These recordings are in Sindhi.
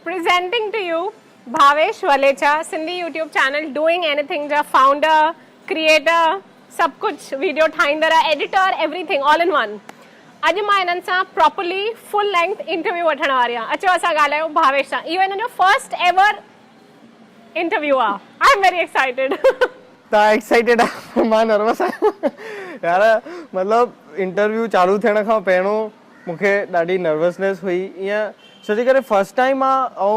Presenting to you Bhavesh Valecha Sindhi YouTube channel doing anything جا فائونڊر ڪريئيٽر سڀ ڪجهه ويڊيو ٺاهيندڙ editor everything all in one اڄ مان هنن سان پراپرلي فل لينٿ انٽرويو وٺڻ واري آهيان اچو اسان ڳالهايون ڀاويش سان اهو هنن جو فرسٽ ايور انٽرويو آهي I am very excited. توهان ايڪسائيٽيڊ آهيو مان نروس آهيان يار مطلب انٽرويو چالو ٿيڻ کان پهريون مون کي ڏاڍي نروسنيس هئي ائين ڇو جي ڪري فرسٽ ٽائيم آ ۽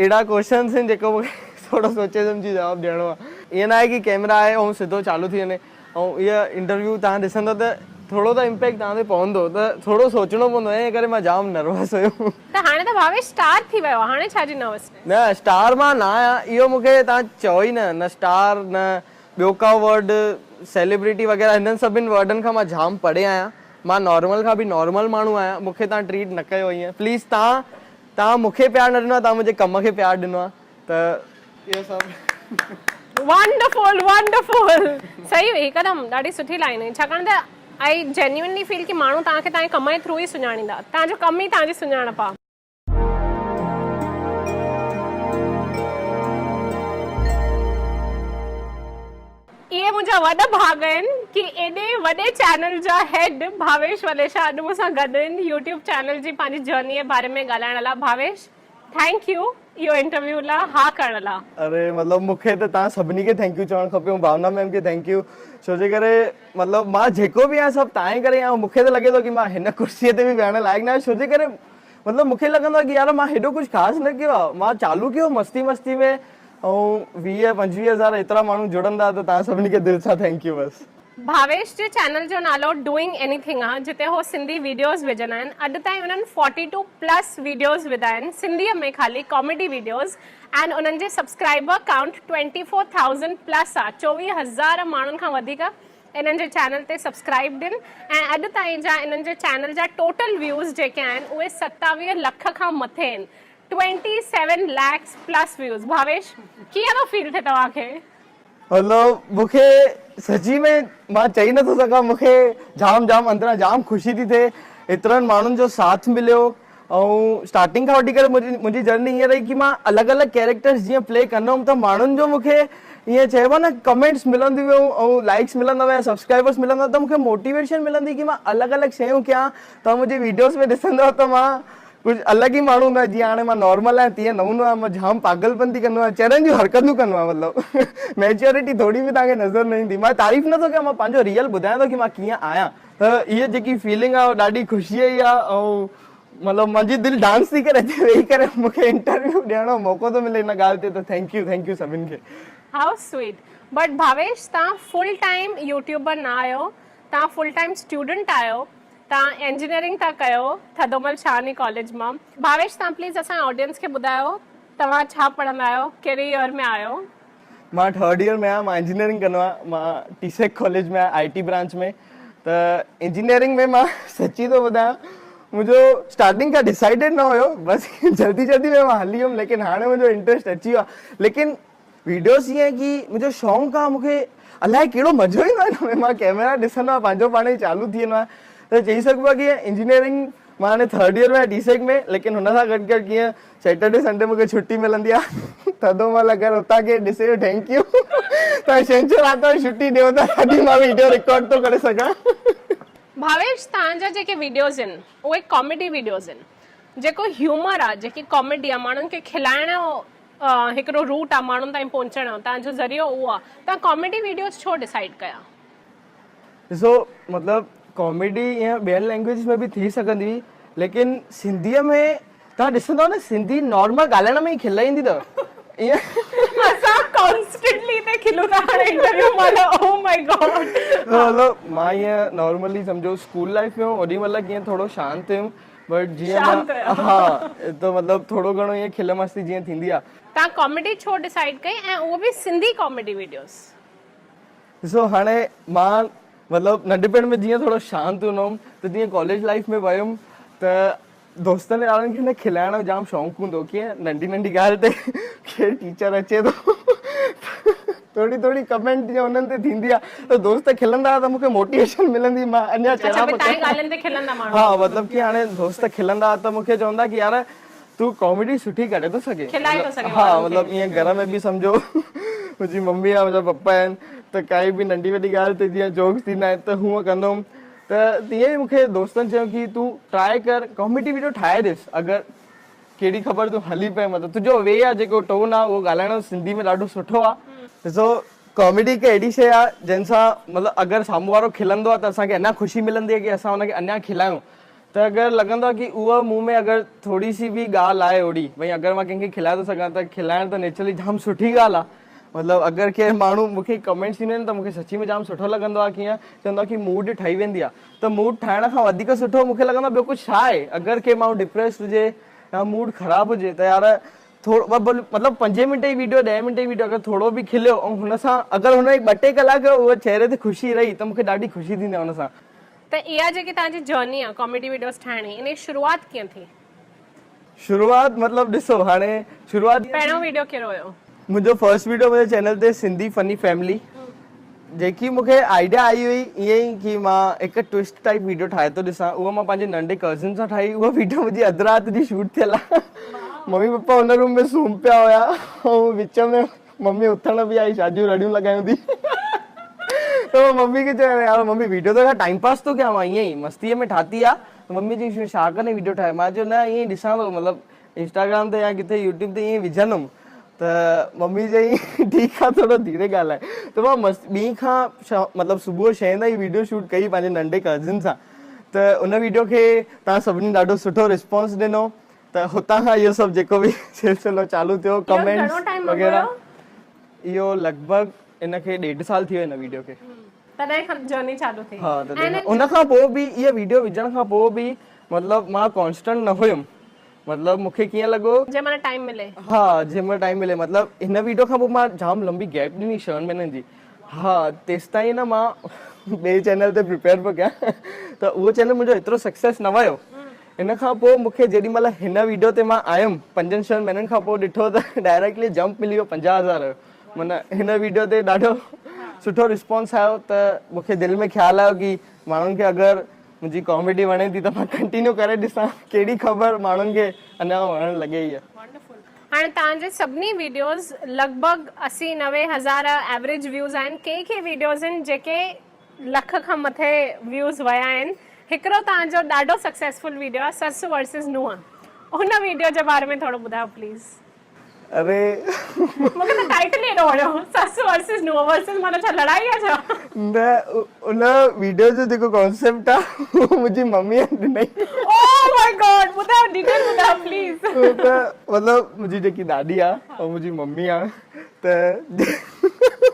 اهڙا ڪوشچنس آهن جيڪو مون کي ٿورو سوچي سمجهي جواب ڏيڻو آ ائين نه آهي ڪي ڪيمرا آهي ۽ سڌو چالو ٿي وڃي ۽ اها انٽرويو توهان ڏسندو ته ٿورو ته امپيڪٽ توهان تي پوندو ته ٿورو سوچڻو پوندو ان ڪري مان جام نروس هيم. ته هاڻي ته ڀاويش اسٽار ٿي ويو آ هاڻي ڇا جي نروسنيس. نه اسٽار مان نه آهيان اهو مون کي توهان چئو ئي نه نه اسٽار نه ٻيو ڪا ورڊ سيليبرٽي وغيره هنن سڀني ورڊن کان مان جام پري آهيان مان نارمل کان به نارمل ماڻهو آهيان مون کي توهان ٽريٽ نه ڪيو ائين پليز توهان توهان مون کي پيار نه ڏنو آهي توهان منهنجي ڪم کي پيار ڏنو آهي ته اهو سڀ. ونڊرفل ونڊرفل صحيح هئي هڪدم ڏاڍي سٺي لائين هئي ڇاڪاڻ ته آئي جينيونلي فيل ڪي ماڻهو توهان کي توهان جي ڪم جي ٿرو ئي سڃاڻيندا توهان جو ڪم ئي توهان جي سڃاڻپ آهي. اهي منهنجا وڏا ڀاڳ آهن ڪي ايڏي وڏي چينل جا هيڊ ڀاويش وليشا اڄ مون سان گڏ آهن يوٽيوب چينل جي پنهنجي جرني جي باري ۾ ڳالهائڻ لاء ڀاويش thank you اهو انٽرويو لا ها ڪرڻ لا. اري مطلب مون کي ته توهان سڀني کي thank you چوڻ کپي ۽ ڀاونا ميم کي thank you ڇو جي ڪري مطلب مان جيڪو به آهيان سڀ توهان جي ڪري آهيان مون کي ته لڳي ٿو ڪي مان هن ڪرسي تي به ويهڻ لائق نه آهيان ڇو جي ڪري مطلب مون کي لڳندو آهي ڪي يار مان هيڏو ڪجهه خاص نه ڪيو آهي مان چالو ڪيو مستي مستي ۾ ۽ ويهه پنجويهه هزار ايترا ماڻهو جڙندا ته توهان سڀني کي دل سان thank you بس. ڀاويش جي چينل جو نالو ڊوئنگ ايني ٿنگ آ جتي هو سنڌي ويڊيوز وجهندا آهن اڄ تائين انهن فورٽي ٽو پلس ويڊيوز وڌا آهن سنڌي ۾ خالي ڪاميڊي ويڊيوز ۽ انهن جي subscriber count twenty four thousand plus آ چوويهه هزار ماڻهن کان وڌيڪ انهن جي چينل تي سبسڪرائبڊ آهن ۽ اڄ تائين جا انهن جي چينل جا ٽوٽل ويوز جيڪي آهن اهي ستاويهه لک کان مٿي آهن twenty seven lakhs plus views Bhavesh ڪيئن ٿو فيل ٿئي توهان کي؟ مطلب مون کي سچي ۾ مان چئي نٿو سگهان مون کي جام جام اندران جام خوشي ٿي ٿئي ايترن ماڻهن جو ساٿ مليو ۽ اسٽارٽنگ کان وٺي ڪري منهنجي جرني ائين رهي ڪي مان الڳ الڳ ڪيريڪٽرس جيئن پلي ڪندو هوم ته ماڻهن جو مون کي ائين چئبو آهي نه ڪمينٽس ملنديون ويون ۽ لائڪس ملندا ويا سبسڪرائبرس ملندا ته مون کي موٽيويشن ملندي ڪي مان الڳ الڳ شيون ڪيان ته منهنجي ويڊيوز ۾ ڏسندو ته مان ڪجهه الڳ ئي ماڻهو هوندو آهي جيئن هاڻي مان نارمل آهيان تيئن نه هوندو آهيان مان جام پاڳل پنتي ڪندو آهيان چرن جون حرڪتون ڪندو آهيان مطلب ميچورٽي ٿوري به توهان کي نظر نه ايندي مان تعريف نٿو ڪيان مان پنهنجو ريئل ٻڌايان ٿو ڪي مان ڪيئن آهيان ته هيء جيڪي فيلنگ آهي ڏاڍي خوشيء جي آهي ۽ مطلب منهنجي دل ڊانس ٿي ڪري هتي ويهي ڪري مون کي انٽرويو ڏيڻ جو موقعو ٿو ملي ان ڳالهه تي ته thank you thank you سڀني کي. هائو سويٽ بٽ ڀاويش توهان فل ٽائيم يوٽيوبر نه آهيو توهان فل ٽائيم اسٽوڊنٽ آهيو توهان انجنيئرنگ ٿا ڪيو ٿڌومل شاهاڻي ڪاليج مان. ڀاويش توهان پليز اسان جي آڊينس کي ٻڌايو توهان ڇا پڙهندا آهيو ڪهڙي يئر ۾ آهيو. مان ٿرڊ يئر ۾ آهيان مان انجنيئرنگ ڪندو آهيان مان ٽي سيڪ ڪاليج ۾ آهيان آئي ٽي برانچ ۾ ته انجنيئرنگ ۾ مان سچي ٿو ٻڌايان منهنجو اسٽارٽنگ کان ڊسائيڊڊ نه هيو بس جلدي جلدي ۾ مان هلي ويم ليڪن هاڻي منهنجو انٽرسٽ اچي ويو آهي ليڪن ويڊيوز ائين ڪي منهنجو شوق آ مونکي الائي ڪهڙو مزو ايندو آهي ان ۾ مان ڪيمرا ڏسندو آهيان پنهنجو پاڻ ئي چالو ٿي ويندو آهي ته چئي سگهبو آهي ڪي انجنيئرنگ مان هاڻي ٿرڊ ايئر ۾ آهيان ٽي سيڪ ۾ ليڪن هن سان گڏ گڏ ڪيئن سيٽرڊي سنڊي مونکي ڇٽي ملندي آهي ٿڌو مهل اگر اتان ڪير ڏسي thank you توهان ڇنڇر آتوار ڇٽي ڏيو ٿا تڏهن مان ويڊيو رڪارڊ ٿو ڪري سگهان. ڀاويش توهان جا جيڪي ويڊيوز آهن اهي ڪاميڊي ويڊيوز آهن جيڪو هيومر آهي جيڪي ڪاميڊي آهي ماڻهن کي کلائڻ جو هڪڙو روٽ آ ماڻهن تائين پهچڻ جو توهان جو ذريعو اهو آ توهان ڪاميڊي ويڊيوز ڇو ڊسائيڊ ڪيا؟ ڏسو مطلب ڪاميڊي ائين ٻين لينگويجز ۾ به ٿي سگهندي هئي ليڪن سنڌيء ۾ توهان ڏسندؤ نه سنڌي نارمل ڳالهائڻ ۾ ئي کل ايندي اٿو ائين اسان ڪانسٽنٽلي هتي کلون ٿا هاڻي انٽرويو مهل او مائي گاڊ. مطلب مان ائين نارملي سمجهو اسڪول لائيف ۾ اوڏي مهل ڪيئن ٿورو شانت هيم بٽ جيئن مان ها ته مطلب ٿورو گهڻو ائين کل مستي جيئن ٿيندي آ. توهان ڪاميڊي ڇو ڊسائيڊ ڪئي ۽ اهو به سنڌي ڪاميڊي ويڊيوز؟ ڏسو هاڻي مان مطلب ننڍپڻ ۾ جيئن ٿورو شانت هوندو هوم ته جيئن ڪاليج لائيف ۾ ويم ته دوستن يارن کي نه کلائڻ جو جام شوق هوندو هو ڪيئن ننڍي ننڍي ڳالهه تي ڪير ٽيچر اچي ٿو ٿوري ٿوري ڪمينٽ جيئن انهن تي ٿيندي آ ته دوست کلندا ته مون کي موٽيويشن ملندي مان اڃا اڇا چريا به تائين ڳالهين تي کلندا ماڻهو ها مطلب ڪي هاڻي دوست کلندا ته مون کي چوندا ڪي يار تون ڪاميڊي سٺي ڪري ٿو سگهين. کلائي ٿو سگهين ها ماڻهن کي. مطلب ائين گهر ۾ به سمجهو منهنجي ممي آ منهنجا پپا آهن ته ڪائي به ننڍي وڏي ڳالهه تي جيئن جوڪس ٿيندا آهن ته هونئن ڪندو هوم ته تيئن ئي مون کي دوستن چيو ڪي تون ٽرائي ڪر ڪاميڊي وڊيو ٺاهي ڏس اگر ڪهڙي خبر تون هلي پئين مطلب تنهنجو وي آ جيڪو ٽون آ اهو ڳالهائڻ جو سنڌي ۾ ڏاڍو سٺو آ. ڏسو ڪاميڊي هڪ اهڙي شيء آ جنهن سان مطلب اگر سامهون وارو کلندو آ ته اسان کي اڃا خوشي ملندي آ ڪي اسان ان کي اڃا کلايون ته اگر لڳندو آ ڪي اها مون ۾ اگر ٿوري سي به ڳالهه آهي اوڙي ڀئي اگر مان ڪنهن کي کلائي ٿو سگهان ته کلائڻ ته نيچرلي جام سٺي ڳالهه آ مطلب اگر ڪير ماڻهو مون کي ڪمينٽس ڏيندا آهن ته مون کي سچي ۾ جام سٺو لڳندو آ ڪيئن چوندو آ ڪي موڊ ٺهي ويندي آ ته موڊ ٺاهڻ کان وڌيڪ سٺو مون کي لڳندو آ ٻيو ڪجهه ڇا آهي اگر ڪي ماڻهو ڊپريسڊ هجي يا موڊ خراب هجي ته يار ٿورو مطلب پنجين منٽي جي ويڊيو ڏهين منٽي جي ويڊيو اگر ٿورو به کليو ۽ هن سان اگر هن جي ٻه ٽي ڪلاڪ اهو چهري تي خوشي رهي ته مون کي ڏاڍي خوشي ٿيندي آ هن سان. ته اها جيڪي توهان جي جرني آ ڪاميڊي ويڊيوز ٺاهڻ جي ان جي شروعات ڪيئن ٿي؟ شروعات مطلب ڏسو هاڻي شروعات پهريون ويڊيو ڪهڙو هيو؟ منهنجو فرسٽ ويڊيو منهنجي چينل تي سنڌي فني فيملي جيڪي مون کي آئيڊيا آئي هئي ائين ئي ڪي مان هڪ ٽوئسٽ ٽائيپ ويڊيو ٺاهي ٿو ڏسان اها مان پنهنجي ننڍي ڪزن سان ٺاهي اها ويڊيو منهنجي اڌ رات جي شوٽ ٿيل آهي ممي پپا ان روم ۾ سوم پيا هيا ۽ وچ ۾ ممي اٿڻ به آئي ڇا جون رڙيون لڳايون ٿي ته مان ممي کي چيو يار ممي ويڊيو ته ٽائيم پاس ٿو ڪيان مان ائين ئي مستي ۾ ٺاتي آ ته ممي چئي ڇا ڪندين ويڊيو ٺاهي مان چيو نه ائين ئي ڏسان ٿو مطلب انسٽاگرام تي يا ڪٿي يوٽيوب تي ائين وجهندم ته ممي چئي ٺيڪ آ ٿورو ڌيري ڳالهائي ته مان مست ٻي کان مطلب صبح جو ڇهين تائين ويڊيو شوٽ ڪئي پنهنجي ننڍي ڪزن سان ته ان ويڊيو کي توهان سڀني ڏاڍو سٺو رسپانس ڏنو ته هتان کان اهو سڀ جيڪو به سلسلو چالو ٿيو ڪمينٽس وغيره اهو لڳ ڀڳ ان کي ڏيڍ سال ٿي ويو هن ويڊيو کي. تڏهن کان جرني چالو ٿي. ها تڏهن کان ان کان پوء به اها ويڊيو وجهڻ کان پوء به مطلب مان ڪانسٽنٽ نه هيم مطلب مون کي ڪيئن لڳو جنهن مهل ٽائيم ملي. ها جنهن مهل ٽائيم ملي مطلب هن ويڊيو کان پوء مان جام لمبي گيپ ڏني ڇهن مهينن جي ها تيستائين نه مان ٻئي چينل تي پريپيئر پيو ڪيان ته اهو چينل منهنجو ايترو سڪسيس نه ويو ان کان پوء مون کي جيڏي مهل هن ويڊيو تي مان آيم پنجن ڇهن مهينن کان پوء ڏٺو ته ڊائريڪٽلي جمپ ملي ويو 50 هزار جو معنيٰ هن ويڊيو تي ڏاڍو سٺو رسپانس آيو ته مون کي دل ۾ خيال آيو ڪي ماڻهن کي اگر منهنجي ڪاميڊي وڻي ٿي ته مان ڪنٽينيو ڪري ڏسان ڪهڙي خبر ماڻهن کي اڃا وڻڻ لڳي ئي. هاڻي توهان جي سڀني ويڊيوز لڳ ڀڳ 80 90 هزار ايوريج ويوز آهن ڪي ڪي ويڊيوز آهن جيڪي لک کان مٿي ويوز ويا آهن هڪڙو توهان جو ڏاڍو سڪسيسفل ويڊيو آهي سس ورسز نونهن ان ويڊيو جي باري ۾ ٿورو ٻڌايو پليز. اري مون کي ته ٽائيٽل ئي ايڏو وڻيو سس ورسز نونهن ورسز معنيٰ ڇا لڙائي آهي ڇا. نه ان ويڊيو جو جيڪو ڪانسيپٽ آهي اهو منهنجي مميء ڏنئي. او مائي گاڊ ٻڌايو ڊيٽيل ٻڌايو پليز. ته مطلب منهنجي جيڪي ڏاڏي آهي ۽ منهنجي ممي آهي ته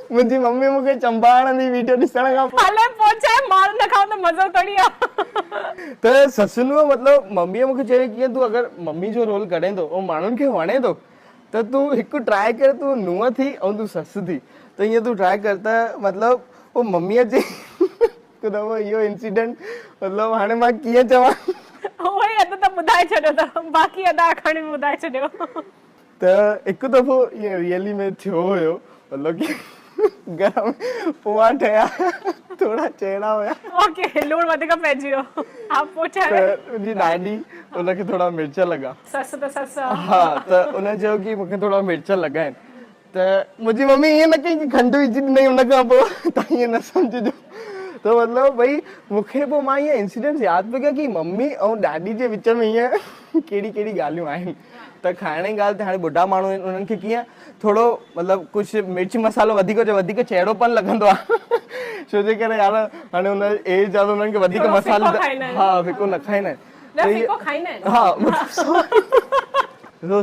منهنجي ممي مون کي چنبا هڻندي ويڊيو ڏسڻ کان پوء. هلي پوء چئي مار نه کائون ته مزو ٿوري آ. ته سس نونهن مطلب مميء مون کي چيو ڪيئن تون اگر ممي جو رول ڪرين ٿو ۽ ماڻهن کي وڻي ٿو ته تون هڪ ٽرائي ڪر تون نونهن ٿي ۽ تون سس ٿي ته ائين تون ٽرائي ڪر ته مطلب پوء مميء چئي هڪ دفعو اهو انسيڊنٽ مطلب هاڻي مان ڪيئن چوان. اهو ئي اڌ ته ٻڌائي ڇڏيو ته باقي اڌ آکاڻي به ٻڌائي ڇڏيو. ته هڪ دفعو ائين ريئلي ۾ ٿيو هيو مطلب ڪي گهر ۾ پوها ٺهيا ٿورا چهڙا هيا. اوڪي لوڻ وڌيڪ پئجي ويو ها پوء ڇا ته منهنجي ڏاڏي ان کي ٿورا مرچ لڳا. سس ته سس آ. ها ته ان چيو ڪي مون کي ٿورا مرچ لڳا آهن ته منهنجي ممي ائين نه ڪئي ڪي کنڊ وجهي ڏنائين ان کان پوء تان ائين نه سمجهجو ته مطلب ڀئي مون کي پوء مان ائين انسيڊنٽس ياد پيو ڪيان ڪي ممي ۽ ڏاڏي جي وچ ۾ ائين ڪهڙي ڪهڙي ڳالهيون آهن ته کائڻ جي ڳالهه ته هاڻي ٻڍا ماڻهو آهن انهن کي ڪيئن ٿورو مطلب ڪجهه مرچ مصالحو وڌيڪ هجي وڌيڪ چهڙو پن لڳندو آهي ڇو جي ڪري يار هاڻي ان ايج آهي ته انهن کي وڌيڪ مصالحو ها ڦڪو نه کائيندا آهن ها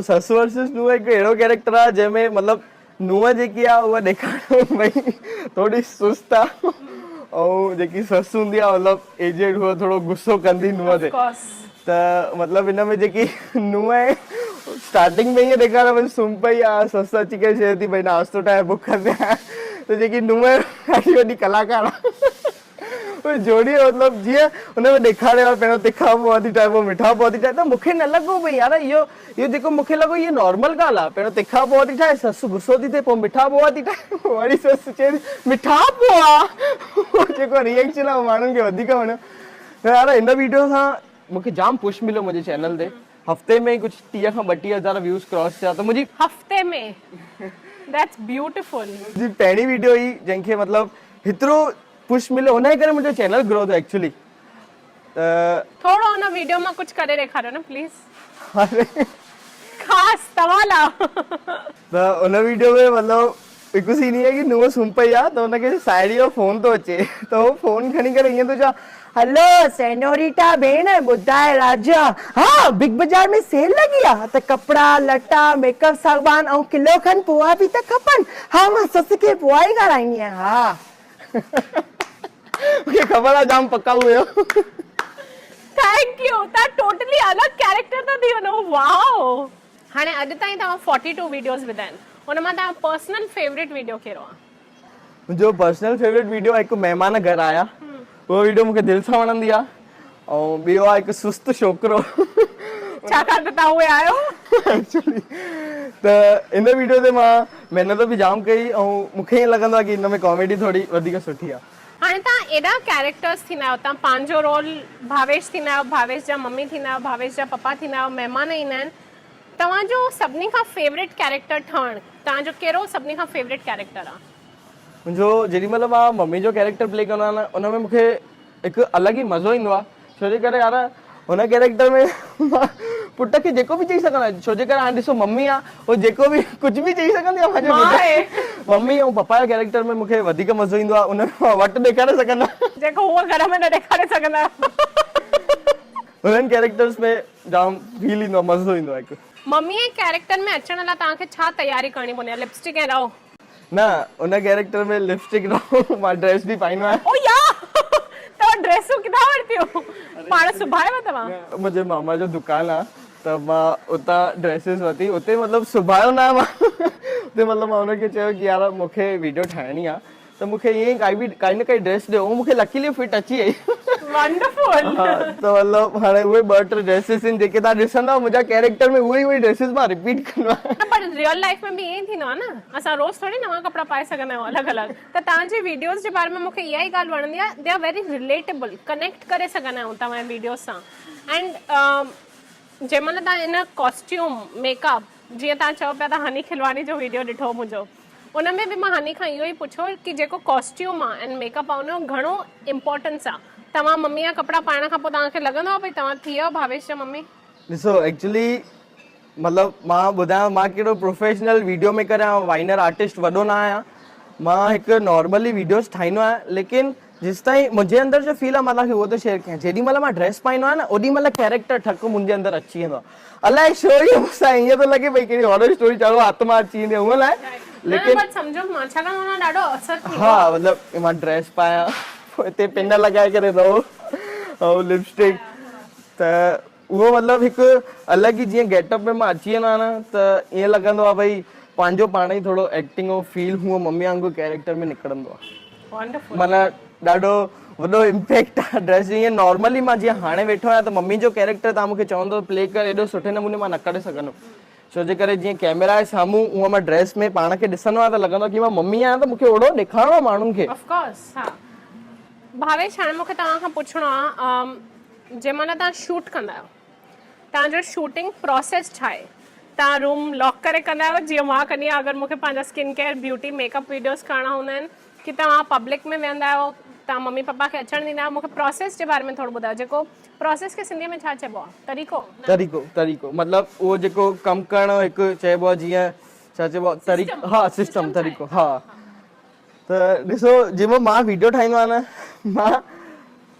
سس ورسز نونهن هڪ اهڙو ڪيريڪٽر آهي جنهن ۾ مطلب نونهن جيڪي آهي اها ڏيکاريو ڀئي ٿوري سست آهي ۽ جيڪي سس هوندي آهي مطلب ايجڊ هوء ٿورو غصو ڪندي نونهن تي ته مطلب ان ۾ جيڪي نونهن آهي اسٽارٽنگ ۾ ائين ڏيکاريو ڀئي سمهي پئي آهي سس اچي ڪري چئي ٿي ڀئي ناشتو ٺاهي بک تي آهيان ته جيڪي نونهن آهي ڏاڍي وڏي ڪلاڪار آهي اهي جوڙي مطلب جيئن ان ۾ ڏيکاريو آهي پهريون تکا پوها ٿي ٺاهي پوء مٺا پوها ٿي ٺاهي ته مون کي نه لڳو ڀئي يار اهو اهو جيڪو مون کي لڳو اهو نارمل ڳالهه آهي پهريون تکا پوها ٿي ٺاهي سس غصو ٿي ٿئي پوء مٺا پوها ٿي ٺاهي پوء وري سس چئي ٿي مٺا پوها اهو جيڪو ريئڪشن آهي اهو ماڻهن کي وڌيڪ وڻيو ته يار هن ويڊيو سان مون کي جام پش مليو منهنجي چينل تي. هفتي ۾ ئي ڪجهه 30 کان 32 هزار ويوز ڪراس ٿيا ته منهنجي هفتي ۾ that's beautiful. منهنجي پهرين ويڊيو هئي جنهن کي مطلب هيترو پش مليو ان جي ڪري منهنجو چينل گرو ٿيو ايڪچولي ته. ٿورو ان ويڊيو مان ڪجهه ڪري ڏيکاريو نه پليز. خاص توهان لا. ته ان ويڊيو ۾ مطلب هڪ سين ائين آهي ڪي نونهن سمهي پئي آهي ته ان کي ساهيڙي جو فون ٿو اچي ته هو فون کڻي ڪري ائين ٿو چوان هلو سينوريٽا ڀيڻ ٻڌاء راجا. ها بگ بازار ۾ سيل لڳي آ ته ڪپڙا لٽا ميڪ اپ سامان ۽ ڪلو کن پوها به ته کپن ها مان سس کي پوها ئي کارائيندي آهيان ها. مونکي خبر آ جام پڪا هيو. Thank you توهان ٽوٽلي الڳ ڪيريڪٽر ٿا ٿي وڃو واء. هاڻي اڄ تائين توهان فورٽي ٽو ويڊيوز وڌا آهن ان مان توهان جو پرسنل فيوريٽ ويڊيو ڪهڙو آهي؟ منهنجو پرسنل فيوريٽ ويڊيو آهي هڪ مهمان گهر آيا اهو ويڊيو مونکي دل سان وڻندي آهي ۽ ٻيو آهي هڪ سست ڇوڪرو. ڇاڪاڻ ته توهان اهي آهيو. ايڪچولي ته ان ويڊيو تي مان محنت به جام ڪئي ۽ مونکي ائين لڳندو آهي ڪي ان ۾ ڪاميڊي ٿوري وڌيڪ سٺي آهي. هاڻي توهان ايڏا ڪيريڪٽرز ٿيندا آهيو توهان پنهنجو رول ڀاويش ٿيندا آهيو ڀاويش جا ممي ٿيندا آهيو ڀاويش جا پپا ٿيندا آهيو مهمان ايندا آهن توهان جو سڀني کان فيوريٽ ڪيريڪٽر ٺهڻ توهان جو ڪهڙو سڀني کان فيوريٽ ڪيريڪٽر آهي؟ منهنجو جيڏي مهل مان ممي جو ڪيريڪٽر پلي ڪندو آهيان نه ان ۾ مونکي هڪ الڳ ئي مزو ايندو آهي ڇو جي ڪري يار هن ڪيريڪٽر ۾ مان پٽ کي جيڪو به چئي سگهندو آهيان ڇو جي ڪري هاڻي ڏسو ممي آهي هو جيڪو به ڪجهه به چئي سگهندي آهي پنهنجي پٽ کي. ممي ۽ پپا جي ڪيريڪٽر ۾ مونکي وڌيڪ مزو ايندو آهي ان ۾ مان وٽ ڏيکاري سگهندو آهيان. جيڪو هوء گهر ۾ نه ڏيکاري سگهندا آهيو. هنن ڪيريڪٽرز ۾ جام فيل ايندو آهي مزو ايندو آهي هڪ. ممي جي ڪيريڪٽر ۾ اچڻ لاء توهان کي ڇا تياري ڪرڻي پوندي آهي لپسٽڪ ۽ رئو؟ نه ان ڪيريڪٽر ۾ لپسٽڪ رئو مان ڊريس به پائيندو آهيان. او يا توهان ڊريسون ڪٿان ورتيون پاڻ سبايو توهان؟ منهنجي ماما جو دڪان آهي ته مان اتان ڊريسز ورتي اتي مطلب سبايو نه مان اتي مطلب مان ان کي چيو ڪي يار مون کي ويڊيو ٺاهڻي آهي ته مون کي ائين ئي ڪائي به ڪائي نه ڪائي ڊريس ڏيو مون کي لڪيلي فٽ اچي وئي. ونڊرفل. ها ته مطلب هاڻي اهي ٻه ٽي ڊريسز آهن جيڪي توهان ڏسندا منهنجا ڪيريڪٽر ۾ اهي ئي اهي ڊريسز مان رپيٽ ڪندو آهيان. نه پر ريئل لائيف ۾ به ائين ئي ٿيندو آهي نه اسان روز ٿوري نوان ڪپڙا پائي سگهندا آهيون الڳ الڳ ته توهان جي ويڊيوز جي باري ۾ مون کي اها ئي ڳالهه وڻندي آهي the are very relatable connect ڪري سگهندا آهيون توهان جي ويڊيوز سان اينڊ جنهن مهل توهان ان ڪاسٽيوم ميڪ اپ جيئن توهان چئو پيا ته هني کلواڻي جو ويڊيو ڏٺو منهنجو ان ۾ به مان هني کان اهو ئي پڇيو ڪي جيڪو ڪاسٽيوم آ ۽ ميڪ اپ آ ان جو گهڻو امپورٽنس آ توهان ممي جا ڪپڙا پائڻ کان پوء توهان کي لڳندو آ ڀئي توهان ٿي ويا ڀاويش جا ممي. ڏسو ايڪچولي مطلب مان ٻڌايان مان ڪهڙو پروفيشنل ويڊيو ميڪر يا وائنر آرٽسٽ وڏو نه آهيان مان هڪ نارملي ويڊيوز ٺاهيندو آهيان ليڪن جيستائين منهنجي اندر جو فيل آهي مان توهان کي اهو ٿو شيئر ڪيان جيڏي مهل مان ڊريس پائيندو آهيان نه اوڏي مهل ڪيريڪٽر ٺڪ منهنجي اندر اچي ويندو آهي الائي ڇو اهو مون سان ائين ٿو لڳي ڀئي ڪهڙي هارر اسٽوري چالو آتما اچي ويندي هونئن لاء ليڪن نه سمجهو مان ڇاڪاڻ ان ڏاڍو اثر ٿيندو ها مطلب مان ڊريس پايان پوء هتي پن لڳائي ڪري رهو ۽ لپسٽڪ ته اهو مطلب هڪ الڳ ئي جيئن گيٽ اپ ۾ مان اچي ويندو آهيان نه ته ائين لڳندو آهي ڀئي پنهنجو پاڻ ئي ٿورو ايڪٽنگ جو فيل هونء ممي وانگر ڪيريڪٽر ۾ نڪرندو آهي. معنيٰ ڏاڍو وڏو امپيڪٽ آهي ڊريس جو ائين نارملي مان جيئن هاڻي ويٺو آهيان ته ممي جو ڪيريڪٽر توهان مون کي چوندو پلي ڪر ايڏو سٺي نموني مان نه ڪري سگهندم ڇو جي ڪري جيئن ڪيميرا جي سامهون هونء مان ڊريس ۾ پاڻ کي ڏسندو آهيان ته لڳندو آهي ڪي مان ممي آهيان ته مون کي اوهڙو ڏيکارڻو آهي ماڻهن کي. آف ڪورس ها ڀاويش هاڻي مون کي توهان کان پڇڻو آهي جنهن مهل توهان شوٽ ڪندا آهيو توهان جو شوٽنگ پراسيس ڇا آهي؟ توهان روم لاڪ ڪري ڪندا آهيو جيئن مان ڪندي آهيان اگر مون کي پنهنجا skin care beauty make up videos ڪرڻا هوندا آهن ڪي توهان پبلڪ ۾ ويهندا آهيو توهان ممي پپا کي اچڻ ڏيندا آهيو مون کي پراسيس جي باري ۾ ٿورو ٻڌايو جيڪو پراسيس کي سنڌي ۾ ڇا چئبو آهي طريقو نه؟ طريقو طريقو مطلب اهو جيڪو ڪم ڪرڻ جو هڪ چئبو آهي جيئن ڇا چئبو آهي طريقو ها سسٽم طريقو ها ته ڏسو جنهن مهل مان ويڊيو ٺاهيندو آهيان نه مان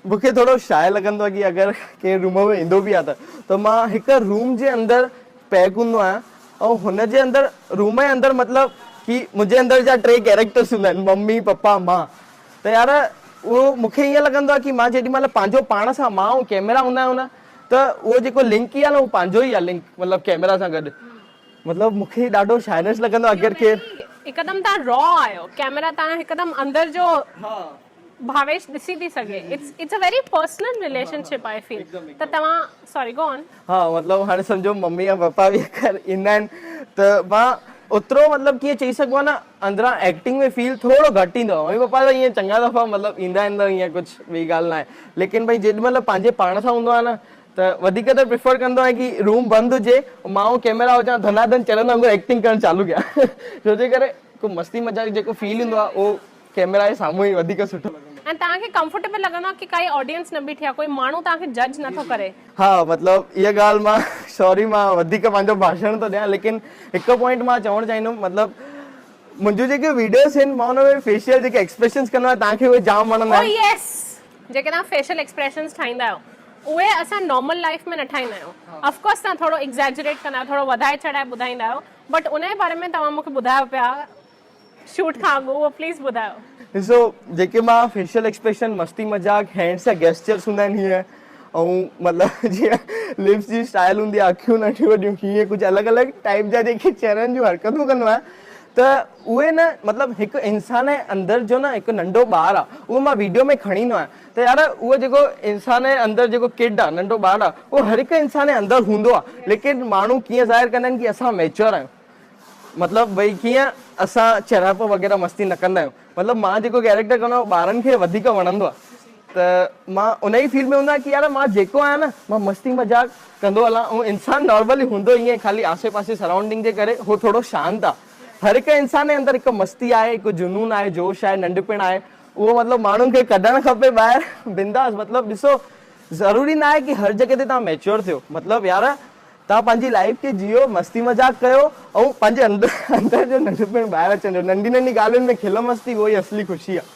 مون کي ٿورو شاء لڳندو آهي ڪي اگر ڪنهن روم ۾ ايندو به آهي ته ته مان هڪ روم جي اندر پيڪ هوندو آهيان ۽ هن جي اندر روم جي اندر مطلب ڪي منهنجي اندر جا ٽي ڪيريڪٽرس هوندا آهن ممي پپا مان ته يار اهو مون کي ائين لڳندو آهي ڪي مان جيڏي مهل پنهنجو پاڻ سان مان ۽ ڪيميرا هوندا آهيون نه ته اهو جيڪو لنڪ ئي آهي نه اهو پنهنجو ئي آهي لنڪ مطلب ڪيميرا سان گڏ مطلب مون کي ڏاڍو شائنس لڳندو آهي اگر ڪير. هڪدم تان را آهيو ڪيميرا تان هڪدم اندر جو ڀاويش ڏسي ٿي سگهي it's it's a very personal relationship I feel ته توهان سوري گو آن. ها مطلب هاڻي سمجهو ممي يا پپا به اگر ايندا آهن ته مان اوترو مطلب ڪيئن چئي سگهبو آهي نه اندران ايڪٽنگ ۾ فيل ٿورو گهٽ ايندو آهي ممي پپا ته ائين چڱا دفعا مطلب ايندا آهن ته ائين ڪجهه ٻي ڳالهه ناهي ليڪن ڀئي جيڏي مهل پنهنجي پاڻ سان هوندو آهي نه. ته وڌيڪ ته پريفر ڪندو آهيان ڪي روم بند هجي مان ۽ ڪيمرا هجان ڌنا ڌن چرن وانگر ايڪٽنگ ڪرڻ چالو ڪيان ڇو جي ڪري هڪ مستي مذاق جيڪو فيل ايندو آهي اهو ڪيمرا جي سامهون ئي وڌيڪ سٺو لڳندو آهي. ۽ توهان کي ڪمفرٽيبل لڳندو آهي ڪي ڪائي آڊينس نه بيٺي آهي ڪوئي ماڻهو توهان کي جج نه ٿو ڪري. ها مطلب اها ڳالهه مان سوري مان وڌيڪ پنهنجو ڀاشڻ ٿو ڏيان ليڪن هڪ پوائنٽ مان چوڻ چاهيندم مطلب منهنجون جيڪي ويڊيوز آهن مان ان ۾ فيشل جيڪي ايڪسپريشنز ڪندو آهيان توهان کي اهي جام وڻندا او آهن. يس جيڪي توهان فيشل ايڪسپريشنز ٺاهيندا آهيو اهي اسان نارمل لائيف ۾ نه ٺاهيندا آهيون آف ڪورس توهان ٿورو ايگزيجريٽ ڪندا آهيو ٿورو وڌائي چڙهائي ٻڌائيندا آهيو بٽ ان جي باري ۾ توهان مون کي ٻڌايو پيا شوٽ کان اڳ اهو پليز ٻڌايو. ڏسو جيڪي مان فيشل ايڪسپريشن مستي مذاق هينڊس جا گيسچرس هوندا آهن هيئن ۽ مطلب جيئن لپس جي اسٽائل هوندي آهي اکيون ننڍيون وڏيون هيئن ڪجهه الڳ الڳ ٽائيپ جا جيڪي چهرن جون حرڪتون ڪندو آهيان ته اهي نه مطلب هڪ انسان جي اندر جو نه هڪ ننڍو ٻار آهي اهو مان ويڊيو ۾ کڻي ايندو آهيان ته يار اهو جيڪو انسان جي اندر جيڪو ڪڊ آهي ننڍو ٻار آهي اهو هر هڪ انسان جي اندر هوندو آهي ليڪن ماڻهو ڪيئن ظاهر ڪندا آهن ڪي اسان ميچوئر آهيون مطلب ڀئي ڪيئن اسان چريائپ وغيره مستي نه ڪندا آهيون مطلب مان جيڪو ڪيريڪٽر ڪندو آهيان ٻارن کي وڌيڪ وڻندو آهي ته مان ان ئي فيلڊ ۾ هوندو آهيان ڪي يار مان جيڪو آهيان نه مان مستي مذاق ڪندو هلان ۽ انسان نارملي هوندو ائين خالي آسي پاسي سرائونڊنگ جي ڪري هو ٿورو شانت آهي هر هڪ انسان جي اندر هڪ مستي آهي هڪ جنون آهي جوش آهي ننڍپڻ آهي اهو مطلب ماڻهن کي ڪڍڻ کپي ٻاهر بنداس مطلب ڏسو ضروري نه آهي ڪي هر جڳهه تي توهان ميچوئر ٿيو مطلب يار توهان پنهنجي لائيف کي جيئو مستي مذاق ڪيو ۽ پنهنجي اندر اندر جو ننڍپڻ ٻاهر اچڻ ڏيو ننڍي ننڍي ڳالهين ۾ کل مستي اهو ئي اصلي خوشي آهي.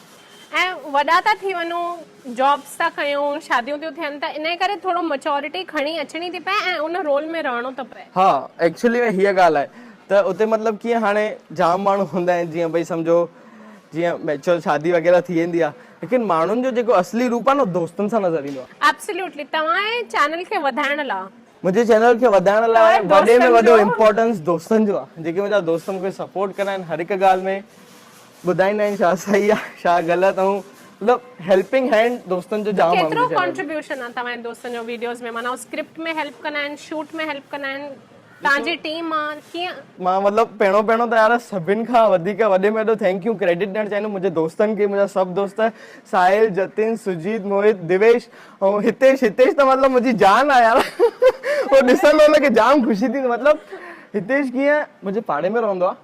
۽ وڏا ٿا ٿي وڃون جابس ٿا ڪيون شاديون ٿيون ٿين ته انهي ڪري ٿورو ميچورٽي کڻي اچڻي ٿي پئي ۽ ان رول ۾ رهڻو ٿو پئي. ها ايڪچولي ۾ هيء ڳالهه آهي ته اتي مطلب ڪيئن هاڻي جام ماڻهو هوندا آهن جيئن ڀئي سمجهو جيئن ميچور شادي وغيره ٿي ويندي آهي ليڪن ماڻهن جو جيڪو اصلي روپ آهي نه اهو دوستن سان نظر ايندو آهي. ايبسوليوٽلي توهان جي چينل کي وڌائڻ لا. منهنجي چينل کي وڌائڻ لاء وڏي ۾ وڏو امپورٽنس دوستن جو آهي جيڪي منهنجا دوست مونکي سپورٽ ڪندا آهن هر هڪ ڳالهه ۾ ٻڌائيندا آهن ڇا صحيح آهي ڇا غلط ۽ مطلب هيلپنگ هينڊ دوستن جو جام آهي ڪيترو ڪنٽريبيوشن آهي توهان جي دوستن جو ويڊيوز ۾ معنيٰ اسڪرپٽ ۾ هيلپ ڪندا آهن شوٽ ۾ هيلپ ڪندا آهن توهان جي ٽيم آ ڪيئن. مان مطلب پهريون پهريون ته يار سڀن کان وڌيڪ وڏي ۾ وڏو thank you credit ڏيڻ چاهيندم منهنجي دوستن کي منهنجا سڀ دوست ساحل جتن سجيت موهت دويش ۽ هتيش هتيش ته مطلب منهنجي جان آ يار هو ڏسندو ان کي جام خوشي ٿيندي مطلب هتيش ڪيئن منهنجي پاڙي ۾ رهندو آ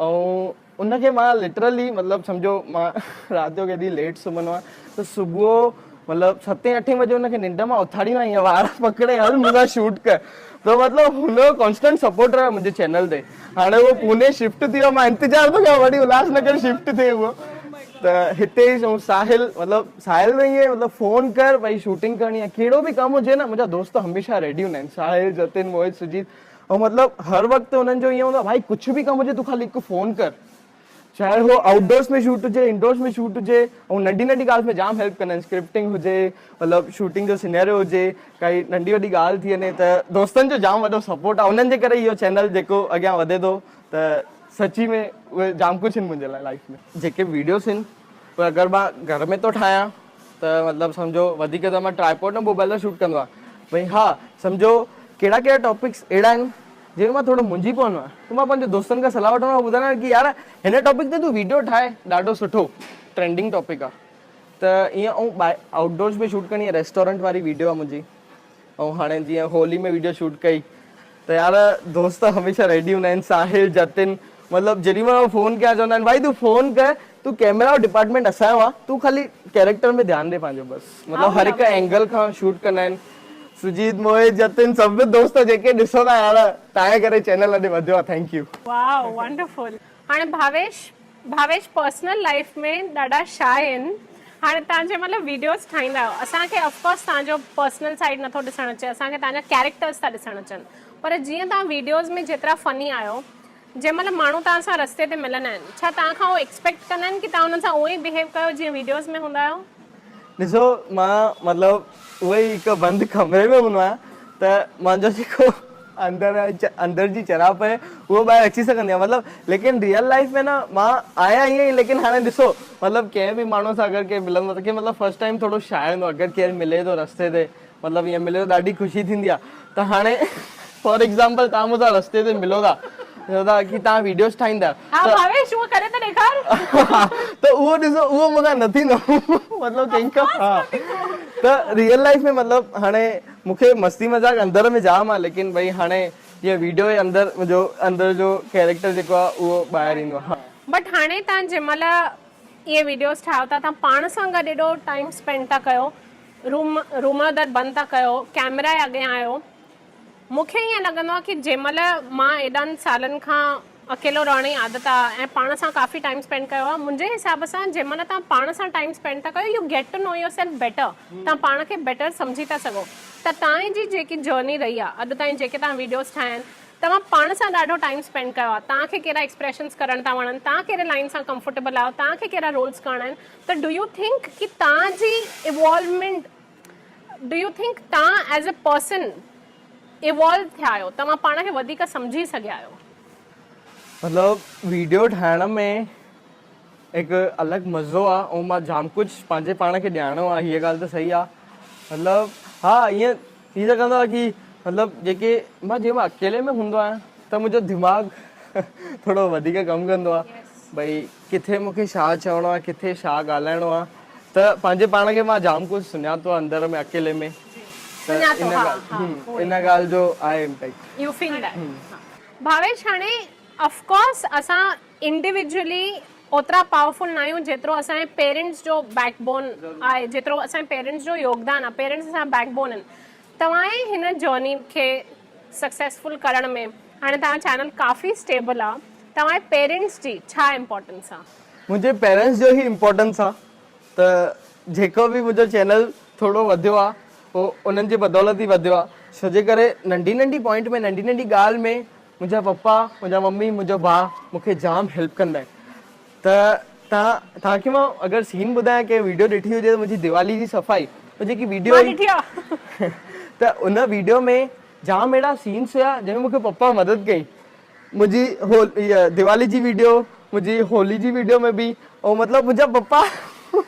۽ ان کي مان لٽرلي مطلب سمجهو مان رات جو ڪيڏي ليٽ سمهندو آهيان ته صبح مطلب ستين اٺين بجي ان کي ننڊ مان اٿاريندو آهيان ائين وار پڪڙي هل مون سان شوٽ ڪر ته مطلب هن جو ڪانسٽنٽ سپورٽ رهيو منهنجي چينل تي هاڻي هو پوني شفٽ ٿي ويو مان انتظار ٿو ڪيان وري الهاس نگر شفٽ ٿئي اهو ته هتيش ۽ ساحل مطلب ساحل ته ائين مطلب فون ڪر ڀئي شوٽنگ ڪرڻي آهي ڪهڙو به ڪم هجي نه منهنجا دوست هميشه ريڊي هوندا آهن ساحل جتن موهت سجيت ۽ مطلب هر وقت انهن جو ائين هوندو آهي ڀائي ڪجهه به ڪم هجي تون خالي هڪ فون ڪر چاهي هو آئوٽ ڊورس ۾ شوٽ هجي انڊورس ۾ شوٽ هجي ۽ ننڍي ننڍي ڳالهه ۾ جام هيلپ ڪندا آهن اسڪرپٽنگ هجي مطلب شوٽنگ جو سينيريو هجي ڪائي ننڍي وڏي ڳالهه ٿي وڃي ته دوستن جو جام وڏو سپورٽ آهي انهن جي ڪري اهو چينل جيڪو اڳيان وڌي ٿو ته سچي ۾ اهي جام ڪجهه آهن منهنجي لاء لائف ۾ جيڪي ويڊيوز آهن اهي اگر مان گهر ۾ ٿو ٺاهيان ته مطلب سمجهو وڌيڪ ته مان ٽرائپوڊ ۽ موبائل تان شوٽ ڪندو آهيان ڀئي ها سمجهو ڪهڙا ڪهڙا ٽاپڪس اهڙا آهن جنهن ۾ مان ٿورو منجهي پوندو آهيان ته مان پنهنجي دوستن کان صلاح وٺندو آهيان ٻڌائيندا آهن ڪي يار هن ٽاپڪ تي تون ويڊيو ٺاهي ڏاڍو سٺو ٽرينڊنگ ٽاپڪ آهي ته ائين ۽ ٻاهر آئوٽ ڊورس ۾ شوٽ ڪرڻي آهي ريسٽورنٽ واري ويڊيو آهي منهنجي ۽ هاڻي جيئن هولي ۾ ويڊيو شوٽ ڪئي ته يار دوست هميشه ريڊي هوندا آهن ساحل جتن مطلب جيڏي مهل فون ڪيان چوندا آهن ڀائي تون فون ڪر تون ڪيمرا ڊپارٽمينٽ اسان جو آ تون خالي ڪيريڪٽر ۾ ڌيان ڏي پنهنجو بس مطلب هر هڪ اينگل کان شوٽ ڪندا آهن سجيت موهت جتن سڀ دوست جيڪي ڏسو ٿا يار تانجي ڪري چينل اڄ وڌيو آ thank you. واو ونڊرفل هاڻي ڀاويش ڀاويش پرسنل لائيف ۾ ڏاڍا شاء آهن هاڻي توهان جنهن مهل ويڊيوز ٺاهيندا آهيو اسان کي آف ڪورس توهان جو پرسنل سائيڊ نٿو ڏسڻ اچي اسان کي توهان جا ڪيريڪٽرز ٿا ڏسڻ اچن پر جيئن توهان ويڊيوز ۾ جيترا فني آهيو جنهن مهل ماڻهو توهان سان رستي تي ملندا آهن ڇا توهان کان اهو ايڪسپيڪٽ ڪندا آهن ڪي توهان انهن سان اونئن ئي بيهيو ڪيو جيئن ويڊيوز ۾ هوندا آهيو؟ ڏسو مان مطلب اهو ئي هڪ بند ڪمري ۾ هوندو آهيان ته منهنجو جيڪو اندر اندر جي چراپ آهي اهو ٻاهر اچي سگهندي آهي مطلب ليڪن ريئل لائف ۾ نه مان آهيان ائين ئي ليڪن هاڻي ڏسو مطلب ڪنهن به ماڻهو سان اگر ڪير ملندو آهي ته مطلب فرسٽ ٽائيم ٿورو شاء هوندو آهي اگر ڪير ملي ٿو رستي تي مطلب ائين ملي ٿو ڏاڍي خوشي ٿيندي آهي ته هاڻي فار ايگزامپل توهان مون سان رستي تي ملو ٿا چئو ٿا ڪي توهان ويڊيوز ٺاهيندا ها ڀاويش اهو ڪري ته ڏيکار ته اهو ڏسو اهو مون کان نه ٿيندو مطلب ڪنهن کان ها ته ريئل لائيف ۾ مطلب هاڻي مون کي مستي مذاق اندر ۾ جام آ ليڪن ڀئي هاڻي جيئن ويڊيو جي اندر منهنجو اندر جو ڪيريڪٽر جيڪو آ اهو ٻاهر ايندو آ. بٽ هاڻي تان جنهن مهل اهي ويڊيوز ٺاهيو ٿا تان پاڻ سان گڏ ايڏو ٽائيم اسپينڊ ٿا ڪيو روم روم جو در بند ٿا ڪيو ڪيمرا جي اڳيان آهيو مون کي ائين لڳندو آهي ڪي جنهن مهل مان ايڏن سالن کان اڪيلو رهڻ جي عادت آهي ۽ پاڻ سان ڪافي ٽائيم اسپينڊ ڪيو آهي منهنجي حساب سان جنهن مهل توهان پاڻ سان ٽائيم اسپينڊ ٿا ڪيو you get to know yourself better توهان پاڻ کي بيٽر سمجهي ٿا سگهو ته توهان جي جيڪي جرني رهي آهي اڄ تائين جيڪي توهان ويڊيوز ٺاهيا آهن توهان پاڻ سان ڏاڍو ٽائيم اسپينڊ ڪيو آهي توهان کي ڪهڙا ايڪسپريشنز ڪرڻ ٿا وڻن توهان ڪهڙي لائين سان ڪمفرٽيبل آهيو توهان کي ڪهڙا رولز ڪرڻا آهن ته do you think ڪي توهان جي ايوالومينٽ do you think توهان ايز اي پرسن ايوالو ٿيا آهيو توهان پاڻ کي وڌيڪ سمجهي سگهيا آهيو؟ مطلب ويڊيو ٺاهڻ ۾ هڪ الڳ مزو آ ۽ مان جام ڪجهه پنهنجي پاڻ کي ڄاڻو آ هيء ڳالهه ته صحيح آ مطلب ها ائين ٿي سگهندو آ ڪي مطلب جيڪي مان جنهن مهل اڪيلي ۾ هوندو آهيان ته منهنجو دماغ ٿورو وڌيڪ ڪم ڪندو آ ڀئي ڪٿي مون کي ڇا چوڻو آ ڪٿي ڇا ڳالهائڻو آ ته پنهنجي پاڻ کي مان جام ڪجهه سڃاتو آ اندر ۾ اڪيلي ۾ ته سڃاتو ان ها ڳالهه ها هم ان ڳالهه جو آهي امپيڪٽ. You feel that ها ڀاويش هاڻي آف ڪورس اسان انڊيوڊيولي اوترا پاورفل ناهيون جيترو اسان جي پيرنٽس جو بيڪ بون آهي جيترو اسان جي پيرنٽس جو يوگدان آهي پيرنٽس اسان جا بيڪ بون آهن توهان جي هن جرني کي سڪسيسفل ڪرڻ ۾ هاڻي توهان جو چينل ڪافي اسٽيبل آ توهان جي پيرنٽس جي ڇا امپورٽنس آ؟ منهنجي پيرنٽس جو ئي امپورٽنس آ ته جيڪو به منهنجو چينل ٿورو وڌيو آ اهو انهن جي بدولت ئي وڌيو آ ڇو جي ڪري ننڍي ننڍي پوائنٽ ۾ ننڍي ننڍي ڳالهه ۾ منهنجا پپا منهنجا ممي منهنجو ڀاء مون کي جام هيلپ ڪندا آهن ته توهان توهان کي مان اگر سين ٻڌايان ڪنهن ويڊيو ڏٺي هجي ته منهنجي ديوالي جي صفائي اهو جيڪي ويڊيو مان هئي ڏٺي آ. ته ان ويڊيو ۾ جام اهڙا سينس هيا جنهن ۾ مون کي پپا مدد ڪئي منهنجي هو هيء ديوالي جي ويڊيو منهنجي هولي جي ويڊيو ۾ به ۽ مطلب منهنجا پپا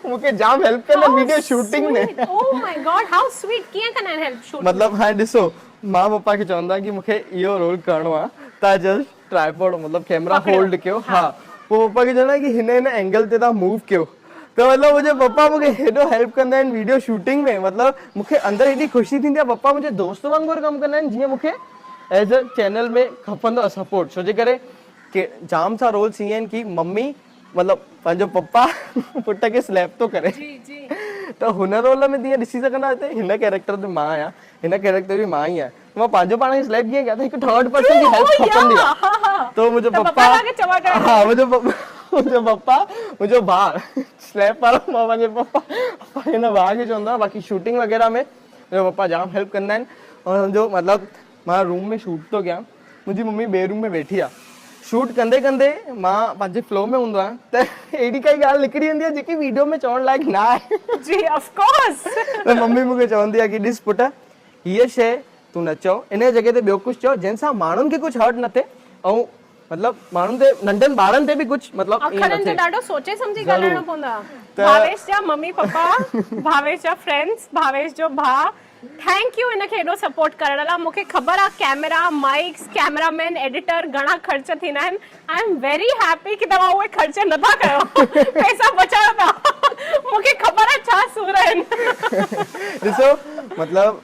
مون کي جام هيلپ ڪندا آهن video shooting ۾. Oh my God how sweet ڪيئن ڪندا آهن هيلپ شوٽ ۾؟ مطلب هاڻي ڏسو مان پپا کي چوندو آهيان ڪي مون کي اهو رول ڪرڻو آهي توهان جسٽ ٽرائپوڊ مطلب ڪيمرا هولڊ ڪيو ها پوء پپا کي چوندا ڪي هن هن اينگل تي توهان موو ڪيو ته مطلب منهنجا پپا مون کي هيڏو هيلپ ڪندا آهن ويڊيو شوٽنگ ۾ مطلب مون کي اندر هيڏي خوشي ٿيندي آهي پپا منهنجي دوست وانگر ڪم ڪندا آهن جيئن مون کي ايز ا چينل ۾ کپندو آهي سپورٽ ڇو جي ڪري ڪي جام سا رولس ائين آهن ڪي ممي مطلب پنهنجو پپا پٽ کي سليپ ٿو ڪري ته هن رول ۾ تيئن ڏسي سگهندا ته هن ڪيريڪٽر تي مان آهيان هن ڪيريڪٽر به مان ئي آهيان مان پنهنجو پاڻ کي سليڪٽ ڪيئن ڪيان ته هڪ ٿرڊ پرسن جي هيلپ کپندي آهي ته منهنجو پپا ها منهنجو منهنجو پپا منهنجو ڀاء سليپ وارو مان پنهنجي پپا هن ڀاء کي چوندو آهيان باقي شوٽنگ وغيره ۾ منهنجا پپا جام هيلپ ڪندا آهن ۽ سمجهو مطلب مان روم ۾ شوٽ ٿو ڪيان منهنجي ممي ٻئي روم ۾ ويٺي آهي شوٽ ڪندي ڪندي مان پنهنجي فلو ۾ هوندو آهيان ته اهڙي ڪائي ڳالهه نڪري ويندي آهي جيڪي ويڊيو ۾ چوڻ لائق نه آهي جي آف ڪورس ته ممي مون کي چوندي آهي ڪي ڏس پٽ هيء شيء تون نه چئو، انهيء جڳهه تي ٻيو ڪجهه چئو، جنهن سان ماڻهن کي ڪجهه هرٽ نه ٿئي ۽ مطلب ماڻهن تي ننڍن ٻارن تي به ڪجهه مطلب ائين نه اکرن ٿئي. جو ڏاڍو سوچي سمجهي ضرور ڳالهائڻو پوندو آهي. ته ڀاويش جا ممي پپا، ڀاويش جا فرينڊس، ڀاويش جو ڀاء thank you هن کي ايڏو سپورٽ ڪرڻ لاء مون کي خبر آهي ڪئميرا، مائيڪس، ڪئميرا مين، ايڊيٽر گهڻا خرچ ٿيندا آهن I am very happy ڪي توهان اهي خرچ نه ٿا ڪيو پئسا بچايو ٿا مون کي خبر آهي ڇا سور آهن. ڏسو مطلب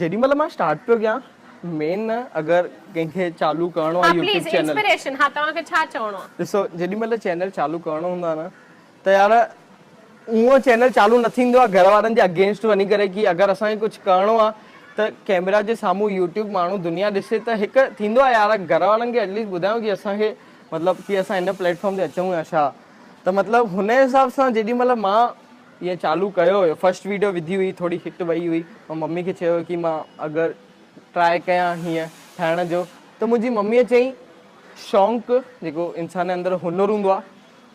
جيڏي مهل مان اسٽارٽ پيو ڪيان مين نه اگر ڪنهن کي چالو ڪرڻو ها آهي پليز يوٽيوب چينل انسپريشن ها توهان کي ڇا چوڻو آهي. ڏسو جيڏي مهل چينل چالو ڪرڻو هوندو آهي نه ته يار اهو چينل چالو نه ٿيندو آهي گهر وارن جي اگينسٽ وڃي ڪري ڪي اگر اسان کي ڪجهه ڪرڻو آهي ته ڪيمرا جي سامهون يوٽيوب ماڻهو دنيا ڏسي ته هڪ ٿيندو آهي يار گهر وارن کي ايٽليسٽ ٻڌايون ڪي اسان کي مطلب ڪي اسان هن پليٽ فارم تي اچون يا ڇا ته مطلب هن حساب سان جيڏي مهل مان ائين چالو ڪيو هيو فرسٽ ويڊيو وڌي هئي ٿوري هٽ وئي هئي مان ممي کي چيو ڪي مان اگر ٽرائي ڪيان هيئن ٺاهڻ جو ته منهنجي مميء چئي شونق جيڪو انسان جي اندر هنر هوندو آهي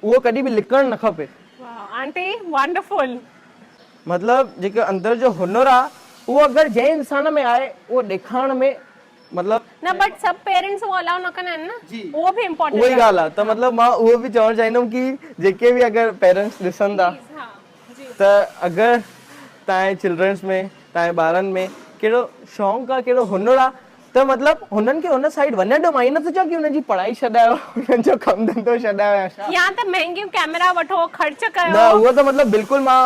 اهو ڪڏهن به لڪڻ نه کپي. واھ آنٽي ونڊرفل. مطلب جيڪو اندر جو هنر آ اهو اگر جنهن انسان ۾ آهي اهو ڏيکارڻ ۾ مطلب. نه بٽ سڀ پيرنٽس اهو الاء نه ڪندا آهن نه اهو به امپورٽنٽ اهو ئي ڳالهه آ ته مطلب مان اهو به چوڻ چاهيندم ڪي جيڪي به اگر پيرنٽس ڏسن ٿا ته اگر تانجي چلڊرنس ۾ تانجي ٻارن ۾ ڪهڙو شوق آ ڪهڙو هنر آ ته مطلب هنن کي ان سائيڊ وڃڻ ڏيو مان ائين نٿو چوان ڪي هنن جي پڙهائي ڇڏايو هنن جو ڪم ڌنڌو ڇڏايو يا ڇا. يا ته مهنگيون ڪئميرا وٺو خرچ ڪيو. نه اهو ته مطلب بلڪل مان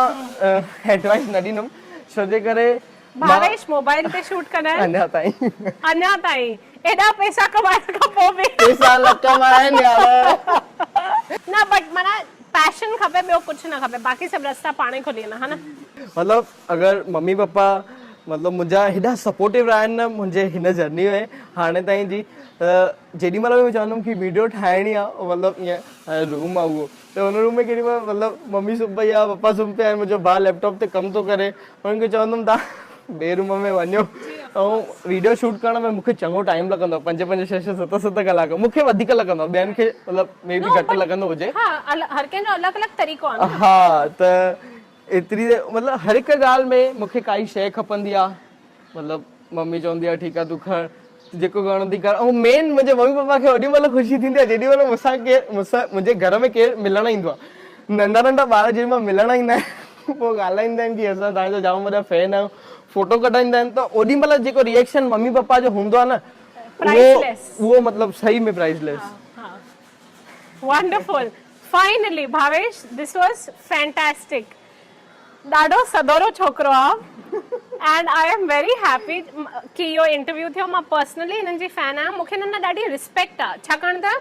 ايڊوائس نه ڏيندم ڇو جي ڪري ڀاويش موبائل تي شوٽ ڪندا آهن اڃا تائين. اڃا تائين ايڏا پئسا ڪمائڻ کان پوء به. پئسا نه ڪمائن يار. نه بٽ معنيٰ پيشن کپي ٻيو ڪجهه نه کپي باقي سڀ رستا پاڻ ئي کلي ويندا ها نه. مطلب اگر ممي پپا مطلب منهنجا هيڏا سپورٽو رهيا آهن نه منهنجي هن جرني ۾ هاڻي تائين جي ته جيڏي مهل به مان چوندم ڪي ويڊيو ٺاهڻي آهي مطلب ائين روم آهي اهو ته ان روم ۾ ڪيڏي مهل مطلب ممي سمهي پئي آهي پپا سمهي پيا آهن منهنجو ڀاء ليپ ٽاپ تي ڪم ٿو ڪري انهن کي چوندم توهان ٻئي روم ۾ وڃو ۽ ويڊيو شوٽ ڪرڻ ۾ مونکي چڱو ٽائيم لڳندو آهي پنج پنج ڇهه ڇهه ست ست ڪلاڪ مونکي وڌيڪ لڳندو آهي ٻين کي مطلب مي بي گهٽ لڳندو هجي. ها هر ڪنهن جو الڳ الڳ طريقو آهي نه. ها ته ايتري مطلب هر هڪ ڳالهه ۾ مونکي ڪائي شيء کپندي آهي مطلب ممي چوندي آهي ٺيڪ آهي تون کڻ جيڪو ڪرڻو اٿئي ڪر ۽ مين منهنجي ممي پپا کي اوڏي مهل خوشي ٿيندي آهي جيڏي مهل مون سان ڪير مون سان منهنجي گهر ۾ ڪير ملڻ ايندو آهي ننڍا ننڍا ٻار جيڏي مهل ملڻ ايندا آهن پوء ڳالهائيندا آهن ڪي اسان توهان جا جام وڏا فين آهيون فوٽو ڪڍائيندا آهن ته اوڏي مهل جيڪو ريئيڪشن ممي پپا جو هوندو آهي نه اهو اهو مطلب صحيح ۾ پرائس ليس. Wonderful finally Bhavesh this was fantastic ڏاڍو سدورو ڇوڪرو آ and I am very happy ڪي اهو انٽرويو ٿيو مان پرسنلي هنن جي فين آهيان مونکي هنن لاء ڏاڍي ريسپيڪٽ آ ڇاڪاڻ ته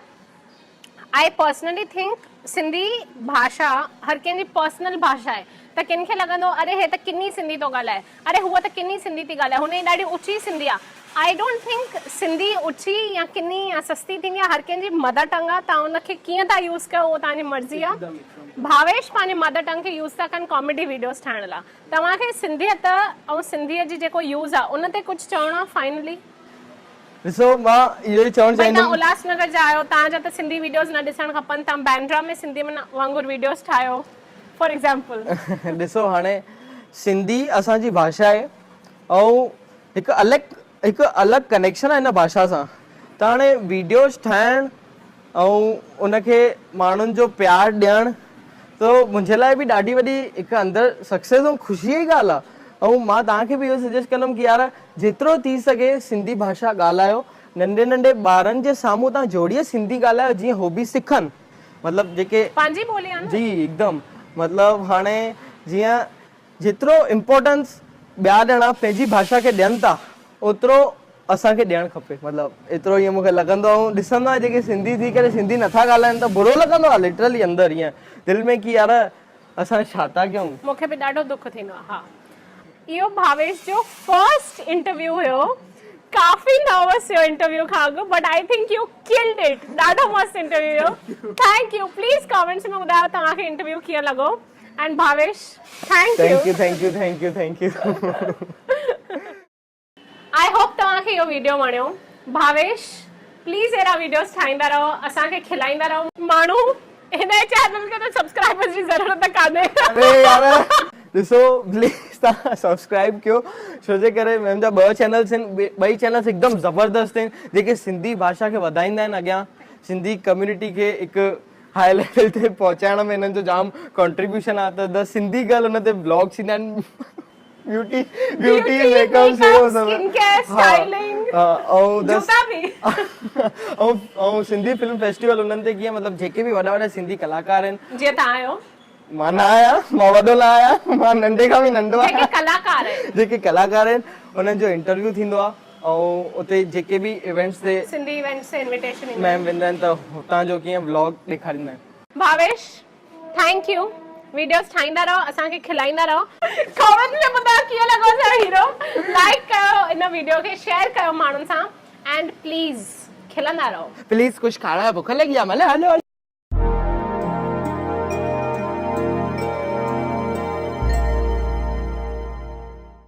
آئي پرسنلي ٿنڪ سنڌي ڀاشا هر ڪنهن جي پرسنل ڀاشا آهي ته ڪن کي لڳندو اري هي ته ڪني سنڌي ٿو ڳالهائي اري هوء ته ڪني سنڌي ٿي ڳالهائي هن جي ڏاڍي اچي سنڌي آ I don't think Sindhi اچي يا ڪني يا سستي ٿيندي آ هر ڪنهن جي مدر ٽنگ آ توهان ان کي ڪيئن ٿا يوز ڪيو اهو توهان جي مرضي آ ڀاويش پنهنجي مدر ٽنگ کي يوز ٿا ڪن ڪاميڊي ويڊيوز ٺاهڻ لا توهان کي سنڌيت ۽ سنڌي جي جيڪو يوز آ ان تي ڪجهه چوڻو آ فائنلي. ڏسو مان اهو ئي چوڻ ڀئي توهان چاهيندم. الهاس نگر جا آهيو توهان جا ته سنڌي ويڊيوز نه ڏسڻ کپن توهان بينڊرا ۾ سنڌي وانگر ويڊيوز ٺاهيو. For example. ڏسو هاڻي سنڌي اسان جي ڀاشا آهي ۽ هڪ الڳ هڪ الڳ ڪنيڪشن آهي هن ڀاشا سان ته هاڻي ويڊيوز ٺاهڻ ۽ ان کي ماڻهن جو پيار ڏيڻ ته منهنجي لاء به ڏاڍي وڏي هڪ اندر سڪسيس ۽ خوشي جي ڳالهه آهي ۽ مان توهان کي به اهو سجيسٽ ڪندم ڪي يار جيترو ٿي سگهي سنڌي ڀاشا ڳالهايو ننڍي ننڍي ٻارن جي سامهون توهان جوڙي سنڌي ڳالهايو جيئن هو به سکن مطلب جيڪي پنهنجي ٻولي آ نه. جي هڪدم مطلب هاڻي جيئن جيترو امپورٽنس ٻيا ڄڻا پنهنجي ڀاشا کي ڏين ٿا اوترو اسان کي ڏيڻ کپي مطلب ايترو ائين مونکي لڳندو آ ۽ ڏسندو آهيان جيڪي سنڌي ٿي ڪري سنڌي نٿا ڳالهائن ته برو لڳندو آ لٽرلي اندر ائين دل ۾ ڪي يار اسان ڇا ٿا ڪيون. مونکي به ڏاڍو دک ٿيندو آ ها. اهو ڀاويش جو فرسٽ انٽرويو هيو ڪافي نروس هيو انٽرويو کان اڳ but I think you killed it ڏاڍو مست interview have thank you please comments ۾ ٻڌايو توهان کي انٽرويو ڪيئن لڳو and Bhavesh thank you. Thank you thank you thank you thank you. I hope توهان کي اهو ويڊيو وڻيو. ڀاويش پليز اهڙا ويڊيوز ٺاهيندا رهو اسان کي کلائيندا رهو. ماڻهو هن چينل کي ته سبسڪرائبرز جي ضرورت ڪانهي. اري يار ڏسو پليز توهان سبسڪرائب ڪيو ڇو جي ڪري ميم جا ٻه چينلز آهن ٻئي چينلز هڪدم زبردست آهن جيڪي سنڌي ڀاشا کي وڌائيندا آهن اڳيان سنڌي ڪميونٽي کي هڪ هاء ليول تي پهچائڻ ۾ هنن جو جام ڪنٽريبيوشن آهي ته the Sindhi girl ان تي ولاگس ايندا آهن بيوٽي بيوٽي ميڪ اپ سو سڀ اسڪن ڪيئر اسٽائلنگ ها ۽ جوتا به ۽ ۽ سنڌي فلم فيسٽيول انهن تي ڪيئن مطلب جيڪي به وڏا وڏا سنڌي ڪلاڪار آهن جيئن توهان آهيو مان نه آهيان مان وڏو نه آهيان مان ننڍي کان به ننڍو آهيان جيڪي ڪلاڪار آهن جيڪي ڪلاڪار آهن انهن جو انٽرويو ٿيندو آهي ۽ اتي جيڪي به ايونٽس تي سنڌي ايونٽس تي انويٽيشن ايندو ميم ويندا آهن ته هتان جو ڪيئن ولاگ ڏيکاريندا آهن. ڀاويش thank you videos ٺاهيندا رهو اسان کي کلائيندا رهو. ڪمينٽ ۾ ٻڌايو ڪيئن لڳو اسان جو هيرو لائيڪ ڪيو ان ويڊيو کي شيئر ڪيو ماڻهن سان اينڊ پليز کلندا رهو. پليز ڪجھ کارايو بک لڳي آ مل هلو هلو.